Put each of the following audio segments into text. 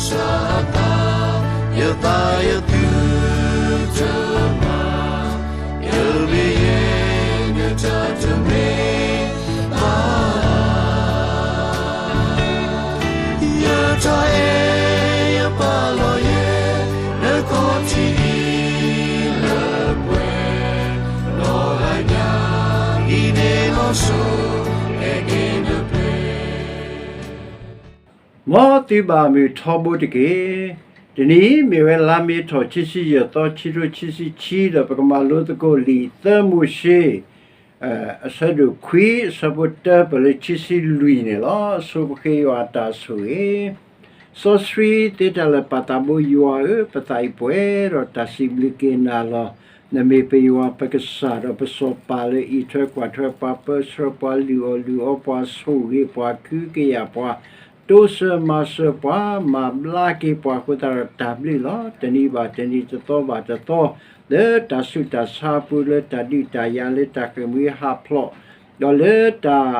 စးသး, ယသးယသုတမၤ, ယမ့ၢ်ယဲ နတၢ်တမ့ၢ်ဘၣ်. ယတၢ်အဲၣ်ယပာ်လီၤယဲ နခီၣ်ထံးအံၤလၢပှဲၤ, နီၢ်ဂၤညါအံၤန့ၣ်လီၤစိၤ, အဲၣ်က့ၤနပျဲၢ် မ်သုဘၣ်မုာ်ထီဘိတက့ၢ်. တနံၤအံၤမ့ၢ်ဝဲလါမ့ၤထီၣ် ခံဆံယဲၢ်သီ ခံကထိခံဆံခံ ဒီးပကမၤလိသကိးလံာ်သၢမိၤၡ့ အဆၢဒိၣ်ခွံ အဆၢဖိတၢ ပၢၢ်လၢခံဆံလွံၢ်န့ၣ်လီၤ. ဆိပဃ့ယွၤအတၢ်ဆိၣ်ဂ့ၤ စီဆှံသ့တၢ်လၢာ် ပၢ်သးဘိယွၤဧၢ, ပသးအံၤပှဲၤဒီးတၢ်စံးဘျုးက့ၤနၤလီၤ. နမ့ၢ်ပယွၤပကစၢ်ဒီးပစီၤပၤလၢအံးထွဲကွၢ်ထွဲပှၤ ပၢဆှၢပှၤ လုၢ်အီၣ်လုၢ်အီပှၤ ဆိၣ်ဂ့ၤပှၤ ခုကယာ်ပှၤ တိစၢၤမၤစၢၤပှၤ မၤဘျါက့ၤပှၤအဃိသတးဒီးတၢ်ဘျုးလီၤ. တနံၤဘၣ်တနံၤ တသီဘၣ်တသီ လၢတၢ်ဆူးတၢ်ဆါအပူၤ လၢတၢ်ဒုးတၢ်ယၤ လၢတၢ်ဃ့ၢ်မှံဟးဖျိး ဒီးလၢတၢ်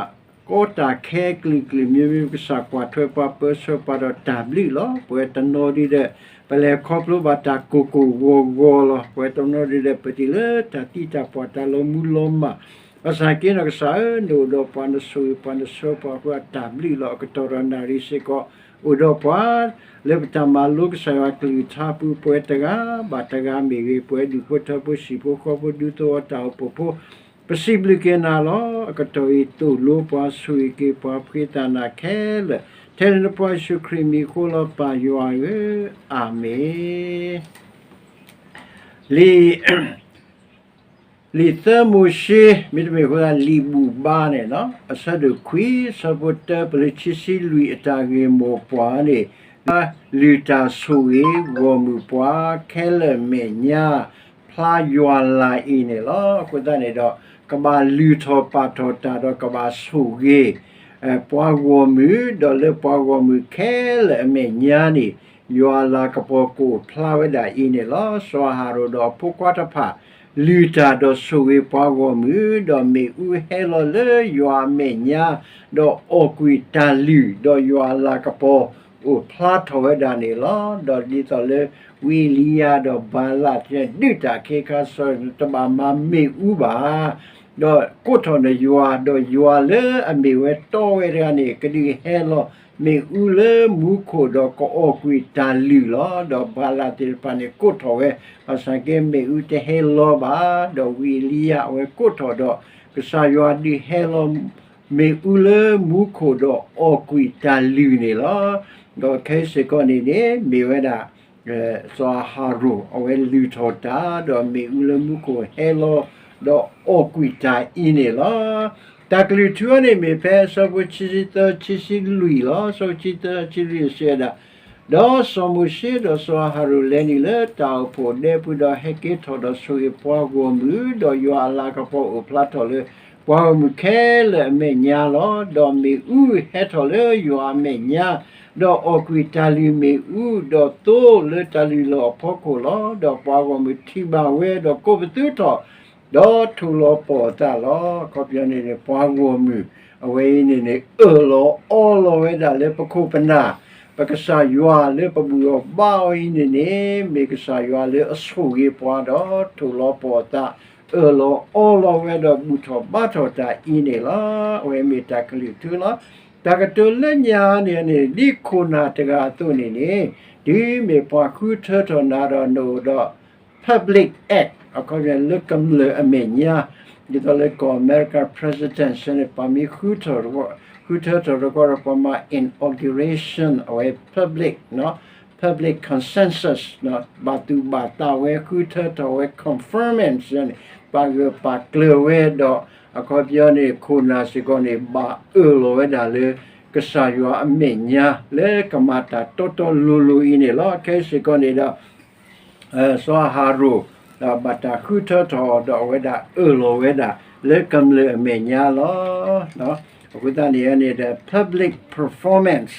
ကီတၢ်ခဲကလုာ်ကလုာ် မ့မ့ၢ်ကစၢ်ကွၢ်ထွဲပှၤ ပၢဆှၢပှၤဒီးတၢ်ဘျုးလီၤ. ပဝဲတနီၤဒုဒီး ပလဲၤခီဖျိဘၣ်တၢ်ကိၢ်ကိၢ်ဂီၤဂီၤလီၤ. ပဝဲတနီၤဒုဒီး ပတုၤလၢတၢ်သံတၢ်ပှၢ် တၢ်လီၤမူလီၤမၢ် ဘၣ်ဆၣ်က့နီၢ်ကစၢ်ဧၢ, နအိၣ်ဒီးပှၤ နဆိၣ်ဂ့ၤပှၤ နဆှၢပှၤအဃိ အတၢ်ဘျုးလီၤ. အကတီၢ်ဒီးနၣ်ရံၣ်စ့ၢ်ကီး အိၣ်ဒီးပှၤ လၢပတၢ်မၤလိကစၢ်ယွၤကလုၢ်ကထါပူၤ ပဝဲတဂၤဘၣ်တဂၤမ့ၢ်ဂ့ၤ, ပဝဲဒူၣ်ဖိထၢဖိ ဟံၣ်ဖိဃီဖိ ဒူသဝီတၢ်အိၣ်ဖှိၣ်ဖိ ပစံးဘျုးက့ၤနၤလီၤ. အကတီၢ်အံၤသိၣ်လိပှၤ ဆိၣ်ဂ့ၤက့ၤပှၤ ဖှံသးနၤခဲလၢာ် ထဲန့ၣ်နဖိယ့ၣ်ၡူးခရံာ်မံၤအဃိလီၤ ပၢ်ယွၤဧၢ, အၤမ့ၣ်. လံာ် လံာ်သၢမိၤၡ့ မ့တမ့ၢ်အဃိသတး လံာ်ဘူၣ်ဘါန့ၣ်လီၤ. အဆၢဒိၣ်ခွံ အဆၢဖိတၢ ပၢၢ်လၢခံဆံလွံၢ် အတၢ်ဂ့ၢ်မိၢ်ပှၢ်န့ၣ် လုၢ်တၢ်ဆိၣ်ဂ့ၤ ဂီၢ်မုၢ်ပှၤခဲလၢာ်အမဲာ်ညါ ဖျါယွၤလၤအံၤန့ၣ်လီၤ. အဃိသတးန့ၣ်ဒီး ကဘၣ်လုၢ်ထီၣ်ပာ်ထီၣ်တၢ်ဒီး ကဘၣ်ဆိၣ်ဂ့ၤ ပှၤဂီၢ်မုၢ်, ဒီးလၢပှၤဂီၢ်မုၢ်ခဲလၢာ်အမဲာ်ညါန့ၣ် ယွၤအလၤကပီၤကအိၣ်ဖျါဝဲဒၣ်အံၤန့ၣ်လီၤ. စီၤအၤဟရိၣ်ဒီးအဖိခွါတဖၣ် လုၢ်တၢ်ဒီးဆိၣ်ဂ့ၤပှၤဂီၢ်မုၢ်, ဒီးမ့ၣ်အူဟဲလီၤလၢယွၤအမဲာ်ညါ, ဒီးအီၣ်ကွံာ်တၢ်လုၢ်, ဒီးယွၤအလၤကပီၤအိၣ်ဖျါထီၣ်ဝဲဒၣ်န့ၣ်လီၤ. ဒီးဒ်သိးလၢဝံအ့လံယၤဒီးဘၤလးသ့ၣ် ဒုးတၢ်အခ့အခါ စီၤအၤဟရိၣ်တဘၣ်မၤမ့ၣ်အူဘၣ် ဒီးကိးထီၣ်နယွၤ, ဒီးယွၤလၢအမ့ၢ်ဝဲတီဝဲတဂၤန့ၣ် ကဒုးဟဲလီၤမ့ၣ်အူလၢမူခိၣ် ဒီးကအီၣ်ကွံာ်တၢ်လုၢ်လီၤ. ဒီးဘၤလးသ့ၣ်တဖၣ်န့ၣ် ကိးထီၣ်ဝဲ, ဘၣ်ဆၣ်က့မ့ၣ်အူတဟဲလီၤဘၣ်. ဒီးဝံအ့လံယၤအဝဲကိးထီၣ်ဒီး ကစၢ်ယွၤဒုးဟဲလီၤမ့ၣ်အူလၢမူခိၣ် ဒီးအီၣ်ကွံာ်တၢ်လုၢ်န့ၣ်လီၤ. ဒီးခဲအံၤစ့ၢ်ကီးန့ၣ်န့ၣ် မ့ၢ်ဝဲဒၣ် စီၤအၤဟရိၣ် အဝဲလုၢ်ထီၣ်တၢ် ဒီးမ့ၣ်အူလၢမူခိၣ်ဟဲလီၤ ဒီးအီၣ်ကွံာ်တၢ်အံၤန့ၣ်လီၤ. တၢ်ကလုၢ်ထူအံၤန့ၣ် မ့ၢ်ဖဲအဆၢဖိခံဆံသၢ ခံဆံလွံၢ်လီၤ. အဆၢဖိခံဆံသၢ ခံဆံလွံၢ်စံးဝဲဒၣ်, ဒီးစီၤမိၤၡ့ဒီးစီၤအၤဟရိၣ်လဲၤနုာ်လၢတၢ်အိၣ်ဖှိၣ်ဒဲပူၤ ဒီးဟဲက့ၤထီၣ်ဒီးဆိၣ်ဂ့ၤပှၤဂီၢ်မုၢ်, ဒီးယွၤအလၤကပီၤအိၣ်ဖျါထီၣ်လၢပှၤဂီၢ်မုၢ်ခဲလၢာ်အမဲာ်ညါလီၤ. ဒီးမ့ၣ်အူဟဲထီၣ်လၢယွၤအမဲာ်ညါ, ဒီးအီၣ်ကွံာ်တၢ်လုၢ်မ့ၣ်အူ, ဒီးသိလၢတၢ်လုၢ်လီၢ်အဖီခိၣ်လီၤ. ဒီးပှၤဂီၢ်မုၢ်ထံၣ်ဘၣ်ဝဲ, ဒီးကိးပသူထီၣ်, ဒီးထိၣ်လီၤပီၢ်အသးလီၤ. အခီပညီန့ၣ်န့ၣ် ပှၤဂီၢ်မုၢ် အဝဲအံၤန့ၣ်န့ၣ် အၢၣ်လီၤအီလီၤဝဲဒၣ်လၢပခိၣ်ပနၢ်, ပကစၢ်ယွၤလၢပဘူၣ်အီၤဘါအီၤအံၤန့ၣ်န့ၣ် မ့ၢ်ကစၢ်ယွၤလၢအဆိၣ်ဂ့ၤပှၤဒီး ထိၣ်လီၤပီၢ်အသး, အၢၣ်လီၤအီလီၤဝဲဒီးဘူၣ်ထီၣ်ဘါထီၣ်တၢ်အံၤန့ၣ်လီၤ. အဝဲမ့ၢ်တၢ်ကလုၢ်ထူလီၤ. တၢ်ကတိၤလၢညါန့ၣ်န့ၣ် ဒ်ခိၣ်နၢ်တဂၤအသိးန့ၣ်န့ၣ် တုၤမ့ၢ်ပှၤဃုထၢထီၣ်နၤဒီးနအိၣ်ဒီး Public Act အခီပညီလၢကမျၢၢ်အမဲာ်ညါ, ဒ်သိးလၢကီၢ်အမဲရကၤ President န့ၣ် ပှၤမ့ၢ်ဃုထၢထီၣ်, ဃုထၢထီၣ်တခီဒီး ပှၤမၤ inauguration အဝဲ public, public consensus ဘၣ်သူၣ်ဘၣ်သးဝဲ ဃုထၢထီၣ်ဝဲ confirmation န့ၣ် ပာ်ဂၢၢ်ပာ်ကျၢၤဝဲဒီး အခီပညီန့ၣ် ခိၣ်နၢ်စ့ၢ်ကီးန့ၣ် ဘၣ်အၢၣ်လီၤဝဲဒၣ်လၢ ကစၢ်ယွၤအမဲာ်ညါ လၢကမၤတၢ်တီတီလိၤလိၤအံၤန့ၣ်လီၤ. ခဲအံၤစ့ၢ်ကီးန့ၣ်ဒီး စီၤအၤဟရိၣ် ဒီးဘၣ်တၢ်ဃုထၢထီၣ်ဒီးအဝဲဒၣ်အၢၣ်လီၤဝဲဒၣ်လၢကမျၢၢ်အမဲာ်ညါလီၤ. အဃိသတးန့ၣ်န့ၣ်ဒီး public performance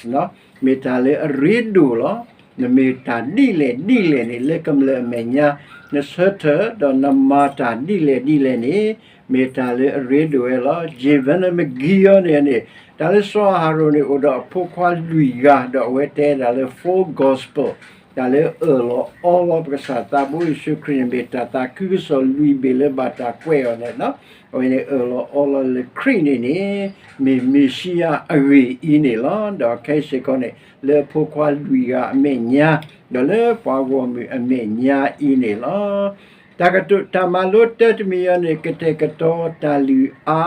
မ့ၢ်တၢ်လၢအရ့ဒိၣ်လီၤ. နမ့ၢ်တၢ်ဒ်လဲၣ်ဒ်လဲၣ်န့ၣ် လၢကမျၢၢ်အမဲာ်ညါ နဆၢထၢၣ် ဒီးနမၤတၢ်ဒ်လဲၣ်ဒ်လဲၣ်န့ၣ် မ့ၢ်တၢ်လၢအရ့ဒိၣ်ဝဲလီၤ. Javen McGee အံၤန့ၣ်န့ၣ် တၢ်လၢစီၤအၤဟရိၣ်န့ၣ် အိၣ်ဒီးအဖိခွါလွံၢ်ဂၤ ဒီးအဝဲတဲဒၣ်လၢ full gospel တၢ်လၢအၢၣ်လီၤအီလီၤပကစၢ်သးဘိယ့ၣ်ၡူးခရံာ်န့ၣ် မ့ၢ်တၢ်သးခုကစီၣ်လွံၢ်ဘ့ၣ်လၢဘၣ်တၢ်ကွဲးအီၤန့ၣ်လီၤ. အဝဲန့ၣ်အၢၣ်လီၤအီလီၤလၢခရံာ်န့ၣ်န့ၣ် မ့ၢ်မ့ၤၡံအၤအဂ့ၢ်အံၤန့ၣ်လီၤ. ဒီးခဲအံၤစ့ၢ်ကီးန့ၣ် လၢအဖိခွါလွံၢ်ဂၤအမဲာ်ညါ ဒီးလၢပှၤဂီၢ်မုၢ်အမဲာ်ညါအံၤန့ၣ်လီၤ. တၢ်ကတိၤ တၢ်မၤလိတၢတမံၤအံၤန့ၣ် ကတဲာ်ကတီၤတၢ်လုၢ်အါ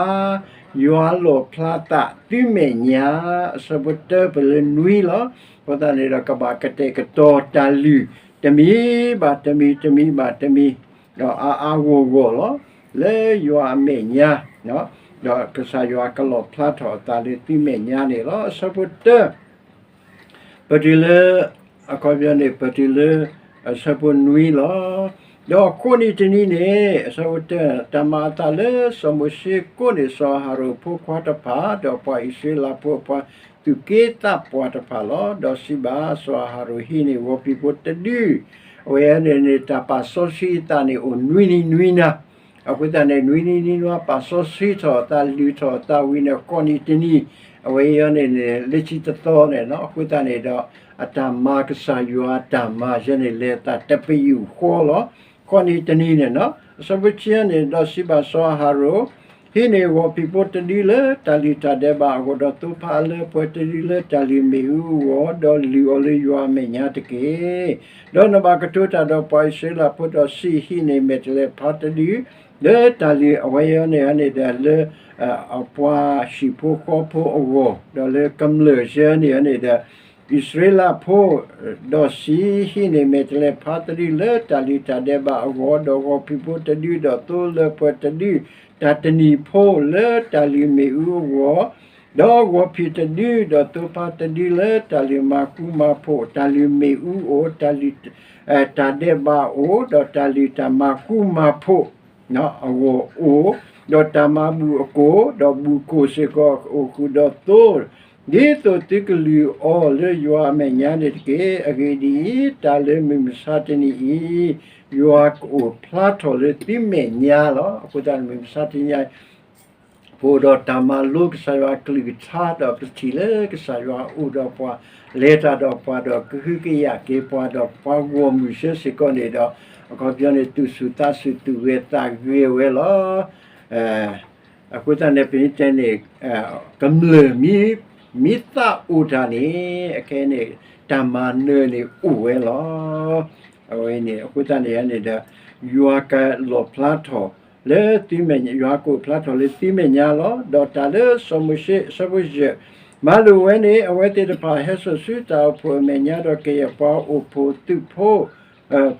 ယွၤလီၣ်ဖျါသးသုမဲာ်ညါ အဆၢဖိတၢပၢၢ်လၢနွံလီၤ. အဃိသတးန့ၣ်ဒီး ကဘၣ်ကတဲာ်ကတီၤတၢ်လုၢ် တမံၤဘၣ်တမံၤ တမံၤဘၣ်တမံၤ ဒီးအါအါဂီၢ်ဂီၢ်လီၤ. လၢယွၤအမဲာ်ညါ ဒီးကစၢ်ယွၤကလီၣ်ဖျါထီၣ်အသးလၢသုမဲာ်ညါန့ၣ်လီၤ. အဆၢဖိတၢ ပတုၤလၢ အခီပညီန့ၣ် ပတုၤလၢ အဆၢဖိနွံလီၤ. ဒီးဃိးနံၣ်တနံၤန့ၣ် အဆၢဖိတၢ တၢ်မၤအသးလၢစီၤမိၤၡ့ကိးန့ၢ်စီၤအၤဟရိၣ်အဖိခွါတဖၣ် ဒီးပှၤအံၣ်စရ့လးဖိအပှၤသူၣ်က့သးပှၢ်တဖၣ်လီၤ. ဒီးစံးဘၣ်စီၤအၤဟရိၣ် ဟံးန့ၢ်ဂီၤဖံးဖိတဒု အဝဲန့ၣ်န့ၣ် တၢ်ပာ်စီဆှံအသးန့ၣ် အိၣ်နွံနံၤနွံနၤ အဃိသတးန့ၣ် နွံနံၤနွံနၤ ပာ်စီဆှံထီၣ်အသး လုၢ်ထီၣ်အသးဝံၤန့ၣ် ဃိးနံၣ်တနံၤ အဝဲအံၤန့ၣ်န့ၣ် လၢခံတသီန့ၣ်လီၤ. အဃိသတးန့ၣ်ဒီး အတၢ်မၤကစၢ်ယွၤအတၢ်မၤယဲန့ၣ် လဲၤအသးတပယူာ်ဃီလီၤ. ဃိးနံၣ်တနံၤန့ၣ်လီၤ. အဆၢဖိခံန့ၣ် ဒီးစံးဘၣ်စီၤအၤဟရိၣ် ဟံးန့ၢ်ဂီၤဖံးဖိတဒုလၢတၢ်လုၢ်တၢ်ဒဲးဘးအဂီၢ် ဒီးသိဖါအလၢပှဲၤတဒုလၢတၢ်လုၢ်မ့ၣ်အူအဂီၢ်, ဒီးလုၢ်အီၤလၢယွၤအမဲာ်ညါတက့ၢ်. ဒီးနဘၣ်ကတိၤတၢ်ဒီးပှၤအံၣ်စရ့လးဖိဒီးစံး, ဟံးန့ၢ်မဲာ်တဲးလဲးဖါတဒု လၢတၢ်လုၢ်အဝဲအံၤန့ၣ်န့ၣ်ဒီး လၢ အပှၤဟံၣ်ဖိဃီဖိအဂီၢ်, ဒီးလၢကမျၢၢ်ယဲန့ၣ်န့ၣ်ဒီး အံၣ်စရ့လးဖိ ဒီးစံး, ဟံးန့ၢ်မဲာ်တဲးလဲးဖါတဒုလၢတၢ်လုၢ်တၢ်ဒဲးဘးအဂီၢ်, ဒီးဂီၤဖံးဖိတဒု, ဒီးသိလၢပှဲၤတဒု, တၢ်တနံၤဖိလၢတၢ်လုၢ်မ့ၣ်အူအဂီၢ်, ဒီးဂီၤဖံးတဒု, ဒီးသိဖါတဒုလၢတၢ်လုၢ်မၤဃူမၤဖိး, တၢ်လုၢ်မ့ၣ်အူအိၣ်, တၢ်လုၢ် တၢ်ဒဲးဘးအိၣ်, ဒီးတၢ်လုၢ်တၢ်မၤဃူမၤဖိး အဂီၢ်အိၣ်, ဒီးတၢ်မၤဘူၣ်အကိၣ်, ဒီးဘူၣ်ကိၣ်စ့ၢ်ကီးအိၣ်ဃုာ်ဒီးသိ, ဒ်သိးသုကလုၢ်အီၤလၢယွၤအမဲာ်ညါန့ၣ်တက့ၢ်. အဂ့ၢ်ဒ်အံၤ, တၢ်လၢမုၢ်မဆါတနံၤအံၤ ယွၤကအိၣ်ဖျါထီၣ်လၢသုမဲာ်ညါလီၤ. အဃိသတးန့ၣ် မုၢ်မဆါတနံၤ ပအိၣ်ဒီးတၢ်မၤလိကစၢ်ယွၤအကလုၢ်ကထါဒီးပထံၣ်လၢကစၢ်ယွၤအိၣ်ဒီးပှၤ, လဲၤတၢ်ဒီးပှၤဒီးကဟုကယာ်က့ၤပှၤဒီးပှၤဂီၢ်မုၢ်ဆၢစ့ၢ်ကီးန့ၣ်ဒီး အခီပညီန့ၣ်သူၣ်ဆူၣ်သးဆူၣ်သူၣ်ဂဲၤသးဂ့ၤဝဲလီၤ. အဃိသတးန့ၣ် ပမ့ၢ်တဲန့ၣ် ကမျၢၢ်မ့ၢ်သးအိၣ်တၢ်န့ၣ် အခဲအံၤန့ၣ် တၢ်မၤနၢၤန့ၣ်အိၣ်ဝဲလီၤ. အဝဲန့ၣ် အဃိသတးန့ၣ်န့ၣ်ဒီး ယွၤကလီၣ်ဖျါထီၣ်လၢသုမဲာ်ညါ, ယွၤကအိၣ်ဖျါထီၣ်လၢသုမဲာ်ညါလီၤ. ဒီးတၢ်လၢစီၤမိၤၡ့ အဆၢဖိယဲၢ်, မၤလိာ်ဝဲန့ၣ် အဝဲသ့ၣ်တဖၣ်ဟဲစိာ်ဆူတၢ်အိၣ်ဖှိၣ်အမဲာ်ညါဒီးကယဲၢ်ပှၤအိၣ်ဖှိၣ်သုးဖိ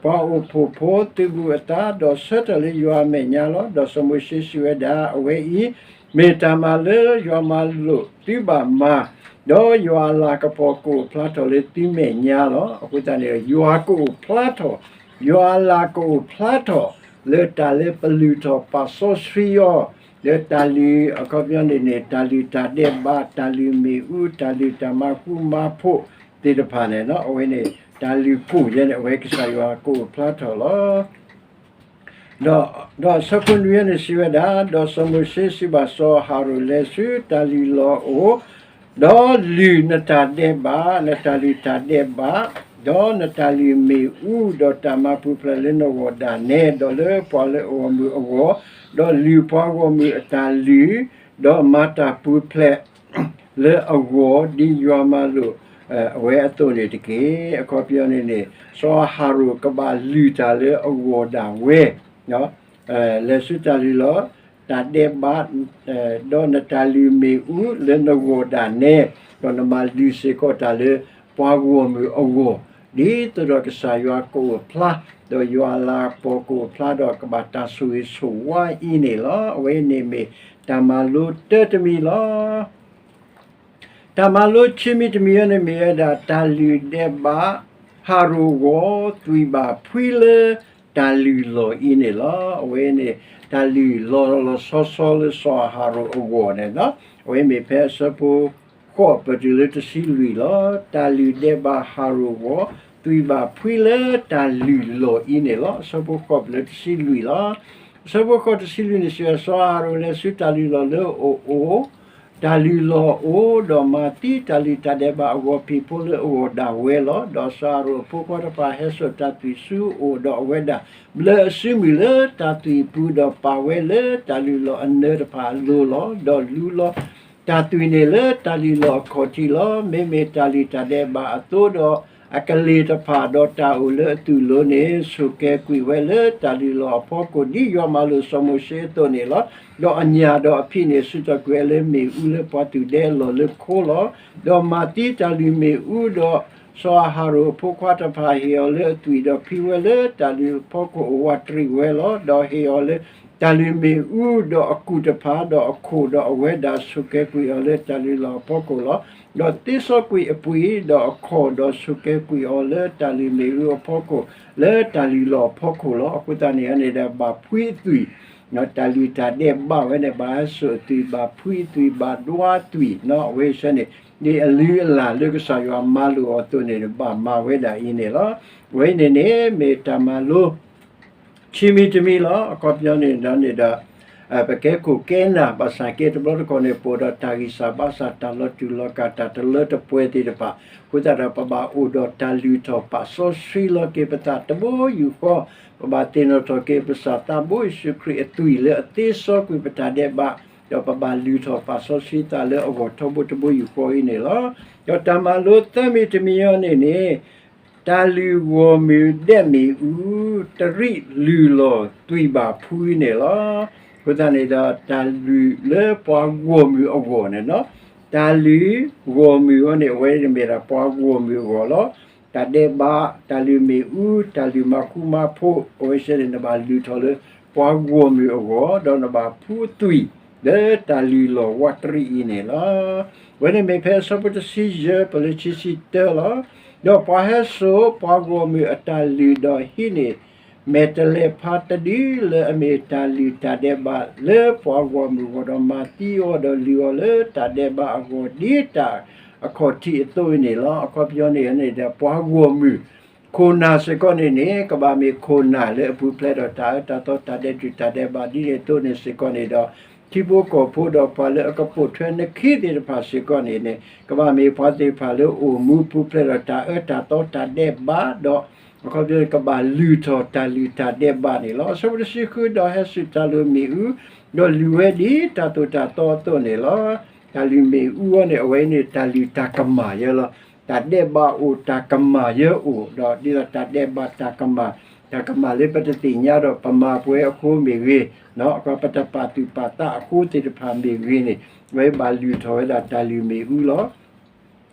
ပှၤအိၣ်ဖှိၣ်ဖိသုးဘူးအသး, ဒီးဆၢထၢၣ်လၢယွၤအမဲာ်ညါလီၤ. ဒီးစီၤမိၤၡ့စံးဝဲဒၣ်, အဝဲအံၤ မ့ၢ်တၢ်မၤလၢယွၤမၤလိာ်သုဘၣ်မၤ, ဒီးယွၤအလၤကပီၤကအိၣ်ဖျါထီၣ်လၢသုမဲာ်ညါလီၤ. အဃိသတးန့ၣ် ယွၤကအိၣ်ဖျါထီၣ်, ယွၤအလၤကအိၣ်ဖျါထီၣ် လၢတၢ်လၢပလုၢ်ထီၣ်ပာ်စီဆှံအီၤ, လၢတၢ်လုၢ် အခီပညီန့ၣ်န့ၣ် တၢ်လုၢ်တၢ်ဒဲးဘး, တၢ်လုၢ်မ့ၣ်အူ, တၢ်လုၢ်တၢ်မၤဃူမၤဖိးသ့ၣ်တဖၣ်န့ၣ်လီၤ. အဝဲန့ၣ် တၢ်လုၢ်ကိၣ်ယဲန့ၣ် အဝဲကစၢ်ယွၤကအိၣ်ဖျါထီၣ်လီၤ. ဒီး ဒီးဆၢဖိနွံန့ၣ်စံးဝဲဒၣ်, ဒီးစီၤမိၤၡ့စံးဘၣ်စီၤအၤဟရိၣ်, လဲၤဆူတၢ်လုၢ်လီၢ်အအိၣ်, ဒီးလုၢ်နတၢ်ဒဲးဘး, နတၢ်လုၢ်တၢ်ဒဲးဘး, ဒီးနတၢ်လုၢ်မ့ၣ်အူ, ဒီးတၢ်မၤပူၤဖျဲးလၢနဂီၢ်ဒၣ်နဲ, ဒီးလၢပှၤလၢအဂီၢ်မုၢ်အဂီၢ်, ဒီးလုၢ်ပှၤဂီၢ်မုၢ်အတၢ်လုၢ်, ဒီးမၤတၢ်ပူၤဖျဲး လၢအဂီၢ် ဒ်ယွၤမၤလိာ် အဝဲအသိးန့ၣ်တက့ၢ်. အခီပညီန့ၣ်န့ၣ် စီၤအၤဟရိၣ်ကဘၣ်လုၢ်တၢ်လၢအဂီၢ်ဒၣ်ဝဲ, လဲၤဆူတၢ်လုၢ်လီၢ်, တၢ်ဒဲးဘး, ဒီးနတၢ်လုၢ်မ့ၣ်အူလၢနဂီၢ်ဒၣ်နဲ, ဒီးနမၤလုၢ်စ့ၢ်ကီးတၢ်လၢပှၤဂီၢ်မုၢ်အဂီၢ်, ဒ်သိးဒီးကစၢ်ယွၤကအိၣ်ဖျါ, ဒီးယွၤအလၤကပီၤကအိၣ်ဖျါဒီးကဘၣ်တၢ်ဆိၣ်ဂ့ၤဆိၣ်ဝါအံၤန့ၣ်လီၤ. အဝဲန့ၣ်မ့ၢ်တၢ်မၤလိတၢတမံၤလီၤ. တၢ်မၤလိခံမံၤတမံၤအံၤန့ၣ်မ့ၢ်ဝဲဒၣ် တၢ်လုၢ်ဒဲးဘး ဟရိၣ်အဂီၢ် သွံၣ်ဘၣ်ဖှံလၢတၢ်လုၢ်လီၢ်အံၤန့ၣ်လီၤ. အဝဲန့ၣ် တၢ်လုၢ်လီၤလီၤဆီဆီလၢစီၤအၤဟရိၣ်အဂီၢ်န့ၣ်လီၤ. အဝဲမ့ၢ်ဖဲအဆၢဖိဃိးပတုၤလၢတဆံလွံၢ်လီၤ. တၢ်လုၢ်ဒဲးဘးဟရိၣ်အဂီၢ် သွံၣ်ဘၣ်ဖှံလၢတၢ်လုၢ်လီၢ်အံၤန့ၣ်လီၤ. အဆၢဖိဃိးတုၤလၢတဆံလွံၢ်လီၤ. အဆၢဖိဃိးတဆံလွံၢ်န့ၣ် စံးဝဲ, စီၤအၤဟရိၣ်လဲၤဆူတၢ်လုၢ်လီၢ်လၢအအိၣ် တၢ်လုၢ်လီၢ်အအိၣ်, ဒီးမၤသံတၢ်လုၢ်တၢ်ဒဲးဘးအဂီၤဖံးဖိလၢအဂီၢ်ဒၣ်ဝဲလီၤ. ဒီးစီၤအၤဟရိၣ်အဖိခွါတဖၣ်ဟဲစိာ်တၢ်သွံၣ်ဆူအအိၣ်, ဒီးအဝဲဒၣ်ဘျၢအစုမုၢ်လၢတၢ်သွံၣ်အပူၤ, ဒီးပာ်ဝဲလၢတၢ်လုၢ်လီၢ်အနၢၤတဖၣ်အလိၤလီၤ. ဒီးလူလီၤတၢ်သွံၣ်န့ၣ်လၢတၢ်လုၢ်လီၢ်အခီၣ်ထံးလီၤ. မ့မ့ၢ်တၢ်လုၢ်တၢ်ဒဲးဘးအသိးဒီး အကလ့ၢ်တဖၣ်, ဒီးတၢ်အိၣ်လၢအသွံၣ်အလိၤန့ၣ် ဆိၣ်ကဲၤကွံာ်ဝဲလၢတၢ်လုၢ်လီၢ်အဖီခိၣ်, ဒ်ယွၤမၤလိာ်စီၤမိၤၡ့အသိးန့ၣ်လီၤ. ဒီးအညၣ်ဒီးအဖံးန့ၣ် စူၢ်ထီၣ်ကွံာ်ဝဲလၢမ့ၣ်အူလၢပှၤသူၣ်ဒဲအလီၢ်လၢခိလီၤ. ဒီးမၤသံတၢ်လုၢ်မ့ၣ်အူ, ဒီးစီၤအၤဟရိၣ်အဖိခွါတဖၣ်ဟ့ၣ်အီၤလၢအသွံၣ်, ဒီးဖံဝဲလၢတၢ်လုၢ်အဖီခိၣ်အဝးတရံးဝဲလီၤ. ဒီးဟ့ၣ်အီၤလၢတၢ်လုၢ်မ့ၣ်အူ, ဒီးအကူၣ်တဖၣ်, ဒီးအခိၣ်, ဒီးအဝဲဒၣ်ဆိၣ်ကဲၤကွံာ်အီၤလၢတၢ်လုၢ်လီၢ်အဖီခိၣ်လီၤ. ဒီးသ့စီကွံာ်အပှံၢ်, ဒီးအခီၣ်, ဒီးဆိၣ်ကဲၤကွံာ်အီၤလၢတၢ်လုၢ်မ့ၣ်အူအဖီခိၣ်, လၢတၢ်လုၢ်လီၢ်အဖီခိၣ်လီၤ. အဃိသတးန့ၣ်န့ၣ်ဒီး ဘၣ်ဖှံအသွံၣ်, တၢ်လုၢ်တၢ်ဒဲးဘးဝဲန့ၣ် ဘၣ်ဟဲစိာ်အသွံၣ်, ဘၣ်ဖှံအသွံၣ်, ဘၣ်ဒွးသွံၣ်, အဝဲဆဲန့ၣ် ဒ်အလုၢ်အလၢ်လၢကစၢ်ယွၤမၤလိာ်အီၤအသိးန့ၣ် ဘၣ်မၤဝဲဒၣ်အံၤန့ၣ်လီၤ. အဝဲအံၤန့ၣ်န့ၣ် မ့ၢ်တၢ်မၤလိ ခံမံၤတမံၤလီၤ. အခီပညီန့ၣ်ဒီးန့ၣ်ဒီး ပကဲခိၣ်ကဲနၢ် ဘၣ်ဆၣ်က့တဘျီတခီၣ်န့ၣ် ပအိၣ်ဒီးတၢ်ဂံၢ်စၢ်ဘါစၢ် တၢ်လီၤတူာ်လီၤကာ် တၢ်တလၢတပှဲၤသ့ၣ်တဖၣ်, အဃိသတးဒီး ပဘၣ်အိၣ်ဒီးတၢ်လုၢ်ထီၣ်ပာ်စီဆှံလီၤက့ၤပသးတဘိယူၢ်ဃီ, ပဘၣ်သ့ၣ်နီၣ်ထီၣ်က့ၤပကစၢ်သးဘိယ့ၣ်ၡူးခရံာ်အသွံၣ်လၢအသ့စီကွံာ်ပတၢ်ဒဲးဘး, ဒီးပဘၣ်လုၢ်ထီၣ်ပာ်စီဆှံသးလၢအဂီၢ်ထီဘိတဘိယူၢ်ဃီအံၤန့ၣ်လီၤ. ဒီးတၢ်မၤလိသၢမံၤတမံၤအံၤန့ၣ်န့ၣ် တၢ်လုၢ်ဂီၢ်မုၢ်ဒဲးမ့ၣ်အူ တရံးလုၢ်လီၢ်သွံၣ်ဘၣ်ဖှံန့ၣ်လီၤ. အဃိသတးန့ၣ်ဒီး တၢ်လုၢ်လၢပှၤဂီၢ်မုၢ်အဂီၢ်န့ၣ်လီၤ. တၢ်လုၢ်ဂီၢ်မုၢ်အံၤန့ၣ် အဝဲန့ၣ်မ့ၢ်ဒၣ်ပှၤဂီၢ်မုၢ်အဂီၢ်လီၤ. တၢ်ဒဲးဘး, တၢ်လုၢ်မ့ၣ်အူ, တၢ်လုၢ်မၤဃူမၤဖိး, အဝဲသ့ၣ်န့ၣ် နဘၣ်လုၢ်ထီၣ်လၢပှၤဂီၢ်မုၢ်အဂီၢ်, ဒီးနဘၣ်ဖှံသွံၣ် လၢတၢ်လုၢ်လီၢ်ဝးတရံးအံၤန့ၣ်လီၤ. အဝဲန့ၣ်မ့ၢ်ဖဲအဆၢဖိတဆံယဲၢ် ပလၢခံဆံတၢလီၤ. ဒီးပှၤဟဲစိာ်ပှၤဂီၢ်မုၢ်အတၢ်လုၢ် ဒီးဟံးန့ၢ် မဲာ်တဲးလဲးဖးတဒုလၢအမ့ၢ်တၢ်လုၢ်တၢ်ဒဲးဘးလၢပှၤဂီၢ်မုၢ်အဂီၢ်, ဒီးမၤသံအီၤဒီးလုၢ်အီၤလၢတၢ်ဒဲးဘးအဂီၢ် ဒ်တၢ်အခီၣ်ထံးအသိးအံၤန့ၣ်လီၤ. အခီပညီန့ၣ်န့ၣ်ဒီး ပှၤဂီၢ်မုၢ် ခိၣ်နၢ်စ့ၢ်ကီးန့ၣ်န့ၣ် ကဘၣ်မ့ၢ်ခိၣ်နၢ်လၢအပူၤဖျဲးဒီးတၢ်အၢတၢ်သီ တၢ်ဒဲးတူာ်တၢ်ဒဲးဘး ဒ်န့ၣ်အသိးန့ၣ်စ့ၢ်ကီးန့ၣ်ဒီး ထံဖိကီၢ်ဖိဒီးပှၤလၢအကပိာ်ထွဲနခံသ့ၣ်တဖၣ်စ့ၢ်ကီးန့ၣ်န့ၣ် ကဘၣ်မ့ၢ်ပှၤသ့ၣ်တဖၣ်လၢအိၣ်မူပူၤဖျဲးဒီးတၢ်အၢတၢ်သီတၢ်ဒဲးဘးဒီး အခီပညီန့ၣ် ကဘၣ်လုၢ်ထီၣ်တၢ်လုၢ်တၢ်ဒဲးဘးန့ၣ်လီၤ. အဆၢဖိတဆံဃု ဒီးဟဲစိာ်တၢ်လုၢ်မ့ၣ်အူ, ဒီးလုၢ်ဝဲဒ်တၢ်သိၣ်တၢ်သီအသိးန့ၣ်လီၤ. တၢ်လုၢ်မ့ၣ်အူအံၤန့ၣ် အဝဲန့ၣ်တၢ်လုၢ်တၢ်ကမၣ်ယဲလီၤ. တၢ်ဒဲးဘးအိၣ် တၢ်ကမၣ်ယဲအိၣ်, ဒီးဒ်သိးတၢ်ဒဲးဘးတၢ်ကမၣ်, တၢ်ကမၣ်လၢပတသ့ၣ်ညါဒီးပမၤပှဲၤအဃိမ့ၢ်ဂ့ၤ, ပတပာ်သူၣ်ပာ်သးအဃိသ့ၣ်တဖၣ်မ့ၢ်ဂ့ၤန့ၣ် အဝဲဘၣ်လုၢ်ထီၣ်ဝဲဒၣ်တၢ်လုၢ်မ့ၣ်အူလီၤ.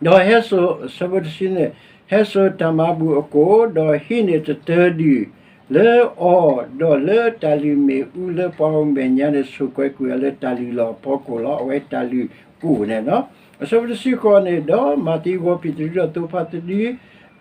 ဒီးဟဲစိာ် အဆၢဖိတဆံန့ၣ်, ဟဲစိာ်တၢ်မၤဘူၣ်အကိၣ်, ဒီးဟံးန့ၢ်တတၢၢ်ဒုၣ်လၢအီၤ, ဒီးလၢတၢ်လုၢ်မ့ၣ်အူလၢပှၤဂီၢ်မဲာ်ညါန့ၣ် ဆိၣ်ကွဲကွံာ်အီၤလၢတၢ်လုၢ်လီၢ်အဖီခိၣ်လီၤ. အဝဲတၢ်လုၢ်ကိၣ်န့ၣ်လီၤ. အဆၢဖိတဆံဃိးန့ၣ်, ဒီးမၤသံဂီၤဖံၣ်တဒုဒီးသိဖါတဒု,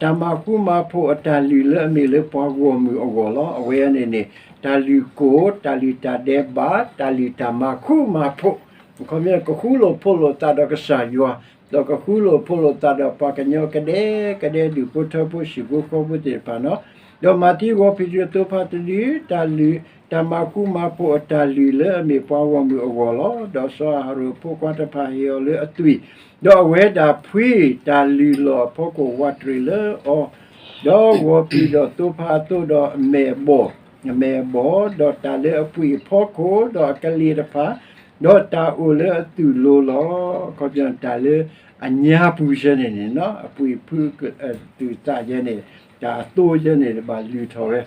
တၢ်မၤဃူမၤဖိးအတၢ်လုၢ်လၢအမ့ၢ်လၢပှၤဂီၢ်မုၢ်အဂီၢ်လီၤ. အဝဲန့ၣ်န့ၣ် တၢ်လုၢ်ကိၣ်, တၢ်လုၢ်တၢ်ဒဲးဘး, တၢ်လုၢ်တၢ်မၤဃူမၤဖိး, အခီပညီကဃူလိာ်ဖိးလိာ်သးဒီးကစၢ်ယွၤ, ဒီးကဃူလိာ်ဖိးလိာ်သးဒီးပှၤကညီကဒဲကဒဲ ဒူၣ်ဖိထၢဖိ ဟံၣ်ဖိဃီဖိသ့ၣ်တဖၣ်လီၤ. ဒီးမၤသံဂီၤဖံၣ်တဒုဒီးသိဖါတဒု, တၢ်လုၢ်, တၢ်မၤဃူမၤဖိးအတၢ်လုၢ်လၢအမ့ၢ်ပှၤဂီၢ်မုၢ်အဂီၢ်လီၤ. ဒီးစီၤအၤဟရိၣ်အဖိခွါတဖၣ်ဟ့ၣ်အီၤလၢအသွံၣ်, ဒီးအဝဲဒၣ်ဖှံတၢ်လုၢ်လီၢ်အဖီခိၣ်ဝးတရံးလၢအီၤ, ဒီးဂီၤဖံးဒီးသိဖါအသိးဒီးအမဲာ်အဘီၣ်, အမဲာ်အဘီၣ်, ဒီးတၢ်လၢအပှံာ်အဖီခိၣ်, ဒီးအကလ့ၢ်တဖၣ်, ဒီးတၢ်အိၣ်လၢအသွံၣ်အလိၤလီၤ. အခီပညီတၢ်လၢအညါပူၤယဲန့ၣ်န့ၣ်, အပှံာ်ဖုအသွံၣ်အသးယဲန့ၣ်, တၢ်အသိယဲန့ၣ် ဘၣ်လုၢ်ထီၣ်ဝဲ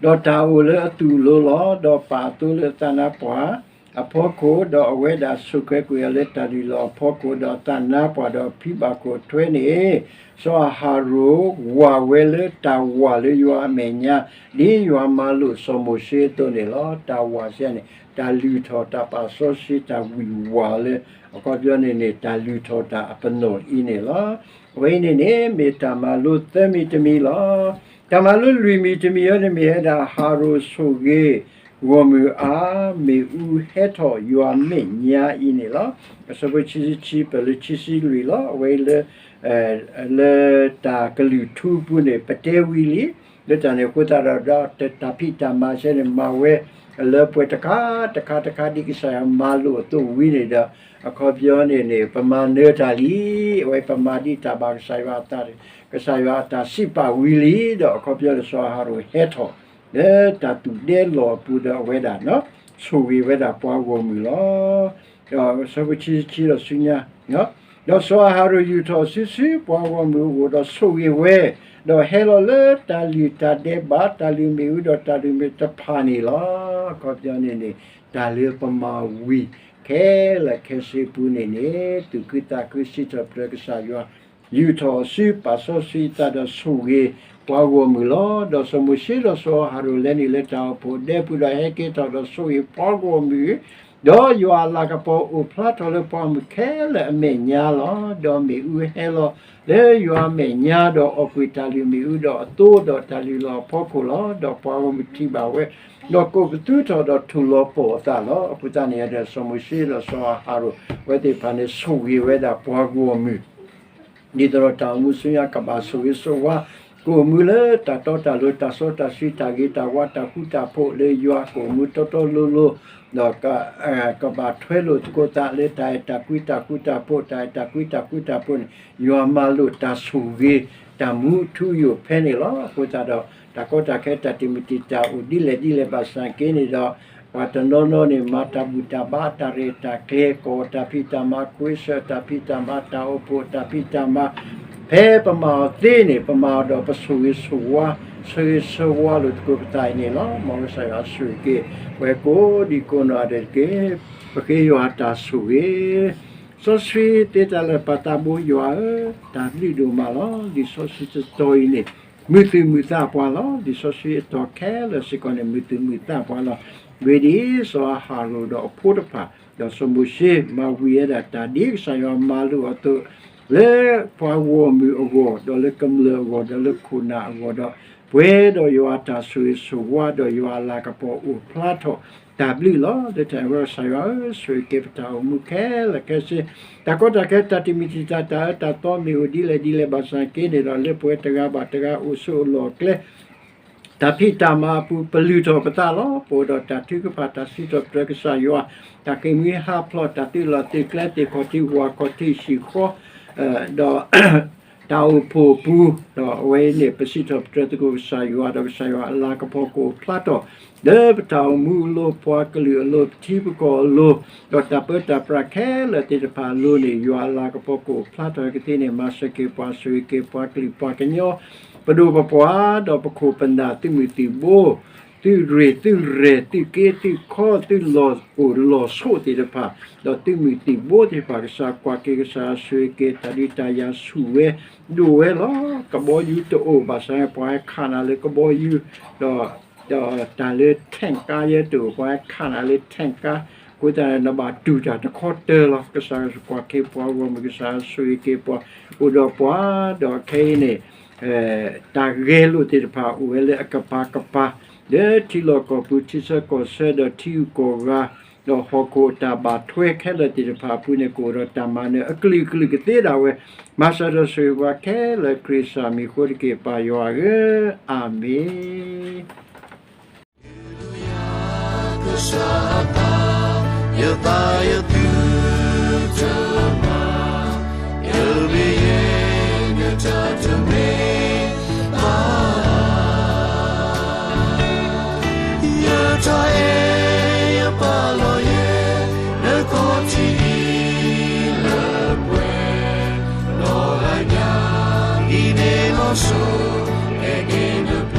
ဒီးတၢ်အိၣ်လၢအသွံၣ်အလိၤလီၤ. ဒီးပာ်အသိလၢအသးနါပှၢ်အဖီခိၣ်, ဒီးအဝဲဒၣ်ဆိၣ်ကွဲကွံာ်အီၤလၢတၢ်လုၢ်လီၢ်အဖီခိၣ်, ဒီးအသးနါပှၢ်ဒီးဖံဘၣ်ခိၣ်ထွဲန့ၣ်, စီၤအၤဟရိၣ်ဝၢ်ဝဲလၢတၢ်ဝၢ်လၢယွၤအမဲာ်ညါ, ဒ်ယွၤမၤလိာ်စီၤမိၤၡ့အသိးန့ၣ်လီၤ. တၢ်ဝၢ်စဲန့ၣ် တၢ်လုၢ်ထီၣ်တၢ်ပာ်စီဆှံ တၢ်ဝံၢ်ဝၢ်လၢ အခီပညီန့ၣ်န့ၣ် တၢ်လုၢ်ထီၣ်တၢ်အပနီၣ်အံၤန့ၣ်လီၤ. အဝဲအံၤန့ၣ်န့ၣ် မ့ၢ်တၢ်မၤလိသၢမံၤတမံၤလီၤ. တၢ်မၤလိလွံၢ်မံၤတမံၤအံၤန့ၣ်မ့ၢ်ဝဲဒၣ် ဟရိၣ်ဆိၣ်ဂ့ၤဂီၢ်မုၢ်အါ, မ့ၣ်အူဟဲထီၣ်ယွၤမဲာ်ညါအံၤန့ၣ်လီၤ. အဆၢဖိခံဆံခံ ပလၢခံဆံလွံၢ်လီၤ. အဝဲအံၤလၢ လၢတၢ်ကလုၢ်ထူပူၤန့ၣ် ပတဲဝံၤလံ, လၢတၢ်န့ၣ်အဃိသတးဒီး ဒီးတၢ်ဖံးတၢ်မၤဆဲန့ၣ် မၤဝဲလၢပှဲၤတခါတခါတခါ ဒ်ကစၢ်ယွၤမၤလိာ်အသိးဝံၤန့ၣ်ဒီး အခီပညီန့ၣ်န့ၣ် ပမၤနၢၤတၢ်လံ, အဝဲပမၤဒ်တၢ်ဘၣ်ကစၢ်ယွၤအတၢ်, ကစၢ်ယွၤအတၢ်စံးပာ်ဝံၤလံ, ဒီးအခီပညီန့ၣ် စီၤအၤဟရိၣ်ဟဲထီၣ် လၢတၢ်သူၣ်ဒဲလီၢ်အပူၤဒီးအဝဲဒၣ် ဆိၣ်ဂ့ၤဝဲဒၣ်ပှၤဂီၢ်မုၢ်လီၤ. ဒီးဆၢဖိခံဆံခံဒီးဆူညါ, ဒီးစီၤအၤဟရိၣ်ယူာ်ထီၣ်စုဆူပှၤဂီၢ်မုၢ်အဂီၢ် ဒီးဆိၣ်ဂ့ၤဝဲ, ဒီးဟဲလီၤလၢတၢ်လုၢ်တၢ်ဒဲးဘး တၢ်လုၢ်မ့ၣ်အူဒီးတၢ်လုၢ်မ့ၣ်တဖၣ်န့ၣ်လီၤ. အခီပညီန့ၣ်န့ၣ် တၢ်လၢပမၤဝံၤခဲလၢာ်ခဲဆ့အပူၤန့ၣ်န့ၣ် သူၣ်ခုသးခုစံးထီၣ်ပတြၢၤကစၢ်ယွၤ ယူာ်ထီၣ်စုပာ်စီဆှံအသးဒီးဆိၣ်ဂ့ၤပှၤဂီၢ်မုၢ်လီၤ. ဒီးစီၤမိၤၡ့ဒီးစီၤအၤဟရိၣ်လဲၤနုာ်လၢတၢ်အိၣ်ဖှိၣ်ဒဲပူၤဒီးဟဲက့ၤထီၣ်ဒီးဆိၣ်ဂ့ၤပှၤဂီၢ်မုၢ်, ဒီးယွၤအလၤကပီၤအိၣ်ဖျါထီၣ်လၢပှၤဂီၢ်မုၢ်ခဲလၢာ်အမဲာ်ညါလီၤ. ဒီးမ့ၣ်အူဟဲလီၤလၢယွၤအမဲာ်ညါ ဒီးအီၣ်ကွံာ်တၢ်လုၢ်မ့ၣ်အူဒီးအသိဒီးတၢ်လုၢ်လီၢ်အဖီခိၣ်လီၤ. ဒီးပှၤဂီၢ်မုၢ်ထံၣ်ဘၣ်ဝဲ, ဒီးကိးပသူထီၣ်ဒီးထိၣ်လီၤပှီၢ်အသးလီၤ. အဃိသတးန့ၣ်ဒီး စီၤမိၤၡ့ဒီးစီၤအၤဟရိၣ် အဝဲသ့ၣ်တဖၣ်န့ၣ် ဆိၣ်ဂ့ၤဝဲဒၣ်ပှၤဂီၢ်မုၢ် ဒ်သိးဒီးတၢ်အိၣ်မူဆူညါကဘၣ်ဆိၣ်ဂ့ၤဆိၣ်ဝါ, ကအိၣ်မူလၢတၢ်တီတၢ်လိၤ တၢ်စီတၢ်ဆှံ တၢ်ဂ့ၤတၢ်ဝါ တၢ်ဃူတၢ်ဖိးလၢယွၤ ကအိၣ်မူတီတီလိၤလိၤ, ဒီးကဘၣ်ထွဲလိာ်သကိးသးလၢတၢ်အဲၣ်တၢ်ကွံတၢ်ဃူတၢ်ဖိး, တၢ်အဲၣ်တၢ်ကွံတၢ်ဃူတၢ်ဖိးန့ၣ် ယွၤမၤလိာ်တၢ်ဆိၣ်ဂ့ၤ တၢ်မူအထူအယိာ်ဖဲန့ၣ်လီၤ. အဃိသတးဒီး တၢ်ကီတၢ်ခဲ တၢ်တံာ်မုၢ်တံာ်တာ်အိၣ်ဒ်လဲၣ်ဒ်လဲၣ်ဘၣ်ဆၣ်က့န့ၣ်ဒီး ပှၤတနီၤနီၤန့ၣ် မၤတၢ်ဘူၣ်တၢ်ဘါ တၢ်ရဲၣ်တၢ်ကျဲၤ ကီၢ်တၢ်ဖံးတၢ်မၤ ခွ့စၢၣ်တၢ်ဖံးတၢ်မၤ တၢ်အိၣ်ဖှိၣ်တၢ်ဖံးတၢ်မၤ, ဖဲပမၤအီၤသ့န့ၣ် ပမၤအီၤဒီးပဆိၣ်ဂ့ၤဆိၣ်ဝါ ဆၢဂ့ၤဆၢဝါလိာ်သကိးပသးအံၤန့ၣ်လီၤ. မ်ကစၢ်ယွၤဆိၣ်ဂ့ၤက့ၤ ပဝဲကိးဒံကိးနီၢ်ဂၤဒဲးတက့ၢ်. ပဃ့ယွၤတၢ်ဆိၣ်ဂ့ၤ စီဆှံသ့တၢ်လၢာ်ပာ်သးဘိယွၤဧၢ, တၢ်ဘျုးဒိၣ်မးလီၤ. လံာ်စီဆှံတတီၤအံၤန့ၣ် မုာ်သူၣ်မုာ်သးပှၤလီၤ. လံာ်စီဆှံအတီၤခဲလၢာ်စ့ၢ်ကီးန့ၣ် မုာ်သူၣ်မုာ်သးပှၤလီၤ. ဂ့ၢ်ဒ်စီၤအၤဟရိၣ်ဒီးအဖိတဖၣ် ဒီးစီၤမိၤၡ့ မၤဝံၤဝဲဒၣ်တၢ်ဒ်ကစၢ်ယွၤမၤလိာ်အသိး လၢပှၤဂီၢ်မုၢ်အဂီၢ် ဒီးလၢကမျၢၢ်အဂီၢ် ဒီးလၢခိၣ်နၢ်အဂီၢ်ဒီး ပှဲၤဒီးယွၤအတၢ်ဆိၣ်ဂ့ၤဆိၣ်ဝါ ဒီးယွၤအလၤကပီၤအိၣ်ဖျါထီၣ်တၢ်ဘျုးလီၤ. လၢတၢ်န့ၣ်အဃိ ကစၢ်ယွၤဧၢ, ဆိၣ်ဂ့ၤက့ၤပတၢ်အိၣ်မူခဲလၢာ်ခဲဆ့, တၢ်ကီတၢ်ခဲ တၢ်တံာ်မုၢ်တံာ်တာ် တၢ်အၢတၢ်သီမ့ၢ်အိၣ်ဒ်လဲၣ်ဒ်လဲၣ်ဘၣ်ဆၣ်က့န့ၣ်ဒီး လၢပဝဲတဂၤဘၣ်တဂၤအိၣ်ဆိးအလီၢ်အကျဲ တၢ်ဖံးတၢ်မၤအပူၤ ပလုၢ်ထီၣ်ပသးလီၤ. ပအိၣ်ဒီးတၢ်ထုကဖၣ် တၢ်စံးထီၣ်ပတြၢၤကစၢ်ယွၤ, တၢ်ဃ့ၢ်မှံဟးဖျိး တၢ်သုးလီၢ်သုးကျဲ သ့ၣ်ခီၣ်ထံးဝၣ်ခီၣ်ထံး ဟံၣ်ဃီ, ဒီး တၢ်အိၣ်ဖှိၣ်အပူၤ, ဒီးအဝဲအံၤန့ၣ် ပစံးထီၣ်ပတြၢၤသကိးကစၢ်ယွၤ ဒီးကစၢ်ယွၤအလၤကပီၤကအိၣ်ဖျါထီၣ် လၢပတၢ်အိၣ်မူအလိၤ ပှၤကလုာ်အလိၤ ပထံပကီၢ်အလိၤ, ဒီးတၢ်ပၢတၢ်ပြးခဲလၢာ်သ့ၣ်တဖၣ်အလိၤန့ၣ် ယွၤအလၤကပီၤကအိၣ်ဖျါထီၣ်ကသ့န့ၣ် မၤစၢၤက့ၤပှၤ ဆိၣ်ဂ့ၤက့ၤပှၤကလုာ်ပှၤကညီ ပဒိၣ်ပပှၢ် ဒီးပခိၣ်ပနၢ် သုးမုၢ်သံၣ်ဘိ သုးရ့ၣ်သုးရဲၣ် သုးက့သုးခီ သုးလီၢ်အိၣ်လီၢ်ဆိးသ့ၣ်တဖၣ်, ဒီးသုးမုၢ်သံၣ်ဘိသ့ၣ်တဖၣ် ကစၢ်ကွၢ်က့ၤ ကစၢ်ဆိၣ်ဂ့ၤက့ၤ တၢ်ဒုးတၢ်ယၤဆူၣ်ဝဲဒိၣ်ဝဲလီၤ. ကဘီယူၤတအိၣ်ဘၣ်ဆၣ် ပှၤဟဲခးနၤလၢကဘီယူၤ, ဒီး ဒီးတၢ်လၢ tank ကါယဲတအိၣ် ပှၤဟဲခးနၤလၢ tank ကါ, အဃိသတး နဘၣ်တူၢ်တၢ်တခီတၢၢ်လီၤ. ကစၢ်ကွၢ်က့ၤပှၤဂီၢ်မုၢ် ကစၢ်ဆိၣ်ဂ့ၤက့ၤပှၤ, အိၣ်ဒီးပှၤ, ဒီးခဲအံၤန့ၣ် တၢ်ဂဲၤလိာ်သ့ၣ်တဖၣ်အိၣ်ဝဲလၢအကပၤကပၤ, လၢထံလီၢ်ကီၢ်ပူၤ ထံဆၢကီၢ်ဆၢ ဒီးထံဂုၤကီၢ်ဂၤ, ဒီးဟီၣ်ခိၣ်တၢ်ဘၣ်ထွဲခဲလၢာ်သ့ၣ်တဖၣ်အပူၤန့ၣ် ကအိၣ်ဒီးတၢ်မၤနၢၤအကလုာ်ကလုာ်ကသ့ဒၣ်ဝဲ, မၤစၢၤဒီးဆိၣ်ဂ့ၤပှၤခဲလၢာ် ခရံာ်စၢ်မံၤအဃိတက့ၢ် ပၢ်ယွၤဧၢ, အၤမ့ၣ်. ကစၢ်အသး, ယသးယသုတမၤ, ယမ့ၢ်ယဲ နတၢ်တမ့ၢ်ဘၣ်. ယတၢ်အဲၣ်ယပာ်လီၤယဲ နခီၣ်ထံးလၢပှဲၤ, လီၤလးညါ ဒ်န့ၣ်လီၤစိၤ ဟဲက့ၤန